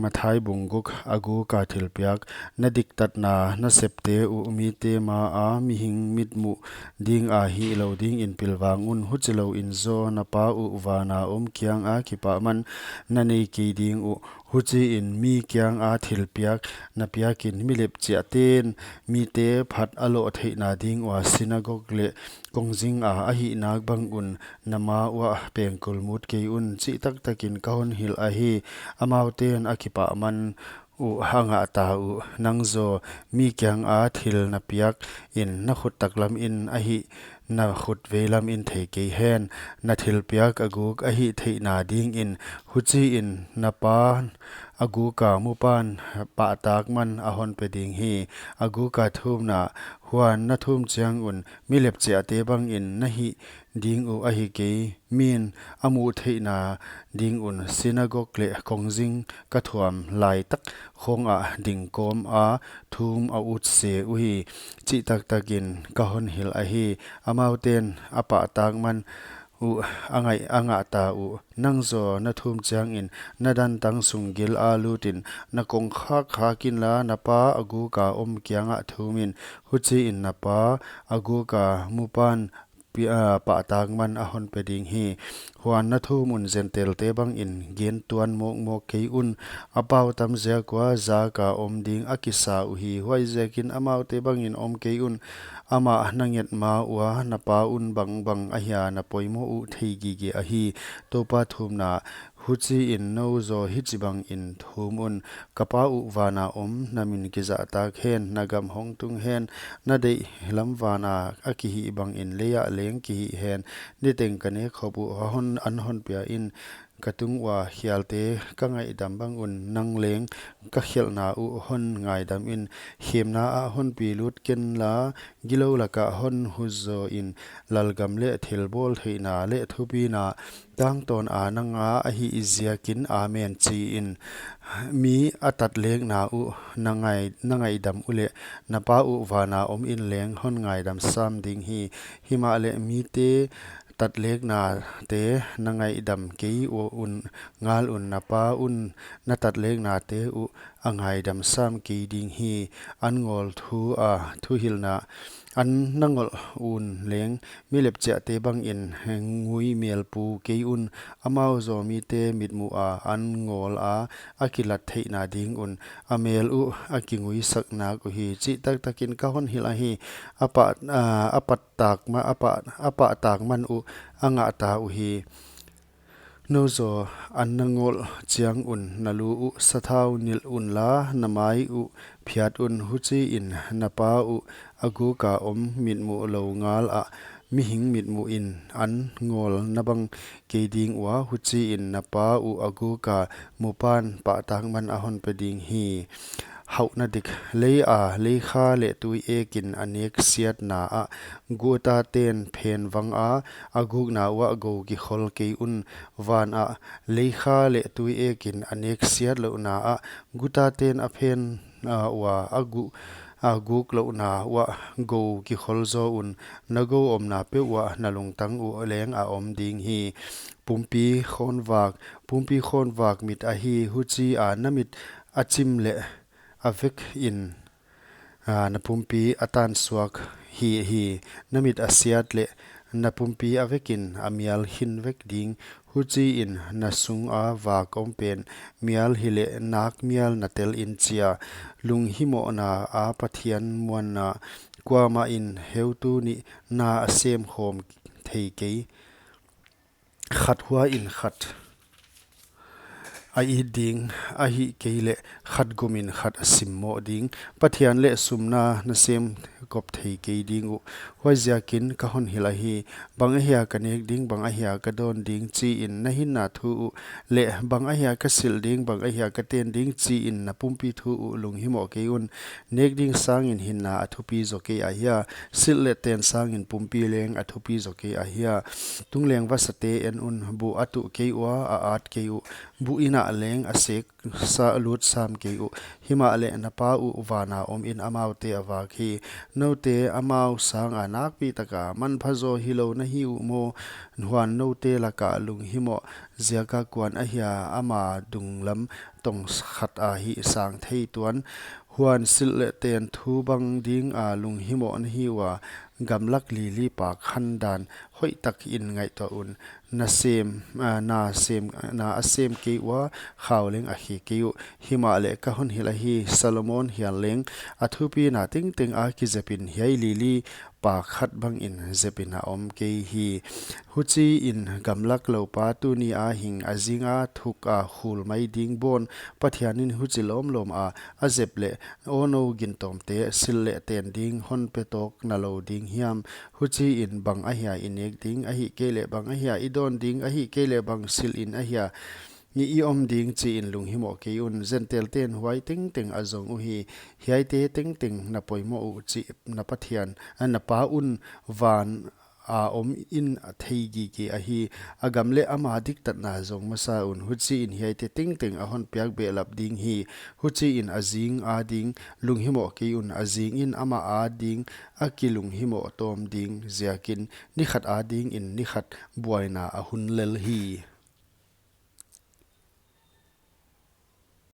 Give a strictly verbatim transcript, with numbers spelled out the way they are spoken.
Matthai bung guk. A guka thilpiak. Na diktatna nasepte uh mite maa mihing mitmuh dinga hihlou dingin pilvang un, huchilouin zaw na Pa uh vana om kianga kipahman na nei kei ding uh. Huchiin mi kianga thilpiak na piakin, mi lepchiahte'n mite phat a loh theihna ding ua sinagog leh kongzinga a hih nak bang un na ma uah pengkul mut kei un, chih taktakin ka hon hilh ahi. Amaute'n a kipahman uh a ngahta uh. Nang zaw mi kianga thil na piakin na khut taklamin ahih na khut veilamin thei kei hen, na thilpiak a guk a hih theihna dingin. Huchiin na Pa'n a guka mupan pahtakman a hon pe ding hi. A guka thumna. Huan na thum chiang un mi lepchiahte bangin na hih ding uh ahi kei. Mi'n a muh theihna ding un sinagog leh kongzing ka thuam laitak khongah ding kawma thum a ut se uhi, chih taktakin ka hon hilh ahi. Amaute'n a pahtakman uh a ngaih, a ngahta uh. Nang zaw na thum chiangin na dantang sung gila lutin na kongkhak khak inla, na Pa a guka om kiangah thumin. Huchiin na Pa a guka mupan pi-, ah, pahtakman a hon pe ding hi. Huan na thum un Gentailte bangin gen tuan mawkmawk kei un. A pau tam ziak ua zaka om ding a kisa uhi. Huaiziakin amaute bangin om kei un. Amah na nget ma ua na Pa un bangbang ahia na poimoh uh thei gige ahi. Toupa thumna. Huchiin nou zaw hichibangin thum un: Ka Pa uh vana om, na min kizahtak hen, na gam hong tung hen, na deih lam vana a kihih bangin leiah leng kihih hen. Niteng ka nek khop uh a hon, an hon pia in, ka tung ua khialte ka ngaihdam bang un nang leng ka khelhna uh hon ngaidam in. Khemna ah hon pi lut kenla, gilou lakah hon hutzaw in, lalgam leh thilbawl theihna leh thupina tangtawn a nanga ahih ziakin amen chi in. Mi a tatlekna uh na ngai, na ngaihdam uleh, na Pa uh vana om in leng hon ngaidam sam ding hi. Himahleh mite tatleknate na ngaihdam kei un ngal un, na Pa un na tatleknate uh a ngaidam sam kei ding hi. An ngol thu a thuhilhna. An na ngolh un leng mi lepchiahte bangin ngui mel pu kei un. Amau zaw mite mitmuh a an ngol a a kilat theihna ding un a mel uh a kinguisak nak uhi, chih taktakin ka hon hilh ahi. A pah, ah, a pahtakma, a pah, a pahtakman uh a ngahta uhi. Nou zaw an na ngolh chiang un na lu uh sathau nilh unla, na mai uh phiat un. Huchiin na Pa uh a guka om mitmuh lou ngal ah mihing mitmuh in an ngolna bang kei ding ua. Huchiin na Pa uh a guka mupan pahtakman a hon pe ding hi. Hauhna dik. Lei a leikha leh tui ekin a nek siatna ah guta ten phen vang a, a gukna uah gou kikhol kei un. Van ah leikha leh tui ekin a nek siat louhna ah guta ten a phen, ah, ua a gu-, a guk louhna uah gou kikhol zaw un. Na gou omna peuh uah na lungtang uh leng a om ding hi. Pumpi khawnvak. Pumpi khawnvak mit ahi, huchia na mit a chim leh a vek in, ah, na pumpi a tansuak hi hi. Na mit a siat leh na pumpi a vekin a mial khin vek ding. Huchiin na sunga vak om pen mial hileh nak mial na tel in chia. Lunghimohna a Pathian muanna. Kuamah in heutu nih na a sem khawm thei kei. Khat hua in khat a it ding, ahihkeileh khat gum in khat a simmoh ding. Pathian leh sumna na sem kop thei kei ding uh. Huaiziakin ka hon hilh ahi. Bang ahia ka nek ding, bang ahia ka dawn ding chi in na hinna thu uh leh bang ahia ka silh ding, bang ahia ka ten ding chi in na pumpi thu uh lunghimoh kei un. Nek ding sangin hinna a thupi zaw kei ahia? Silh leh ten sangin pumpi leng a thupi zaw kei ahia? Tungleng vasate en un, buh a tuh kei ua, a at kei uh. Buh in ah leng a sek sa lut sam kei uh. Himahleh na Pa uh vana om in amaute a vak hi. Noute amau sanga nakpi taka manpha zaw hilou na hi uh maw? Huan noute laka lunghimoh ziaka kuan ahia ama dunglam tong khat a hih sang thei tuan. Huan silh leh ten thu bang ding a lunghimoh na hi ua, gamlak lili pak khan dan hoihtak in ngaihtuah un. Na sem, ah, na sem, na a sem kei ua, khau leng a khe kei uh. Himahleh ka hon hilh ahi, Solomon hial leng a thupina tengteng a kizepin hiai lili pak khat bangin zepin a om kei hi. Huchiin gamlak loupa tuni a hing a zing a thuk a khul mai ding bawn, Pathianin huchi lawmlawm a a zep leh, aw nou gintawmte, silh leh ten ding hon pe tawk na lou ding hiam? Huchiin bang ahia i nek ding, ahihkeileh bang ahia i dawn ding, ahihkeileh bang silh in ahia i om ding chiin lunghimoh kei un. Gentile ten huai tengteng a zong uhi. Hiaite tengteng na poimoh uh chih na Pathian, a, na Pa un van a om in a thei gige ahi. A gam leh ama diktatna zong masa un. Huchiin hiaite tengteng a hon piak behlap ding hi. Huchiin a zing ading lunghimoh kei un. A zingin ama ading a kilunghimoh tawm ding ziakin, ni khat adingin ni khat buaina a hun lel hi.